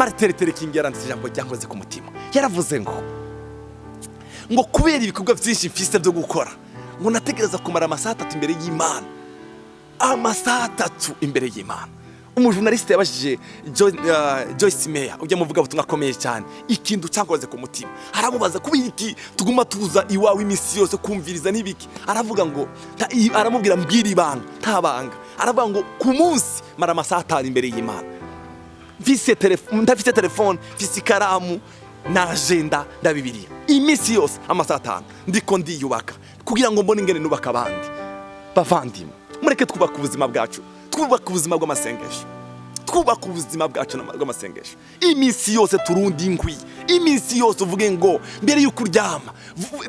Martin Luther King yaranditse ijambo ryankoze ku mutima. Yaravuze ngo kubera ibikorwa byinshi mfise byo gukora, ngo nategereza kumara amasaha 3 imbere y'Imana, amasaha 3 imbere y'Imana. Umujournaliste yabajije Joyce Meyer, ujya muvuga butumwa akomeye cyane, ikintu cyankoze ku mutima. Aramubaza: "Kubera iki tuguma tuza iwawe iminsi yose kumviriza n'ibiki?" Aravuga ngo aramubwira: "Mbwira ibanga." Nta banga. Aravuga ngo: "Ku munsi mara amasaha 5 imbere y'Imana. Mfise telefone, ndafise telefone, mfise ikaramu na agenda na Bibiliya. Iminsi yose amasaha 5 ndiko ndiyubaka kugira ngo mbone ingene nubaka abandi." Bavandimwe, mureke twubaka ubuzima bwacu, twubaka ubuzima bw'amasengesho, twubaka ubuzima bwacu bw'amasengesho. Iminsi yose turundi inkwi, iminsi yose uvuge ngo mbere y'uko uryama,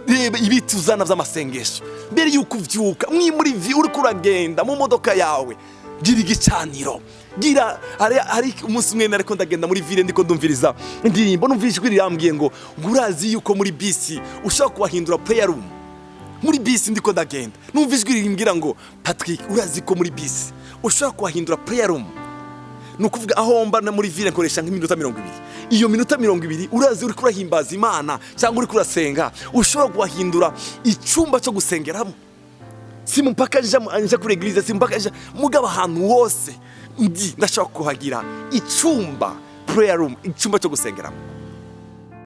reba ibiti uzana by'amasengesho. Mbere y'uko uvyuka, mwi muri vi uriko uragenda mu modoka yawe, gira igicaniro, gira. Hari umunsi umwe nariko ndagenda muri ville, ndiko ndumviriza indirimbo, numvise ijwi rirambwiye ngo urazi yuko muri bisi ushobora kubahindura prayer room? Muri bisi ndiko ndagenda, numva ijwi rimbwira ngo: "Patrick, urazi ko muri bisi ushobora kuhahindura prayer room?" Ni ukuvuga aho mba na muri ville nkoresha nk'iminota 20. Iyo minota 20, urazi, uriko urahimbaza Imana cyangwa uriko urasenga, ushobora kuhahindura icyumba cyo gusengeramo. Si mpaka nja kuri église, si mpaka nja, mugabo ahantu hose ndi ndashobora kuhagira icyumba prayer room, icyumba cyo gusengeramo.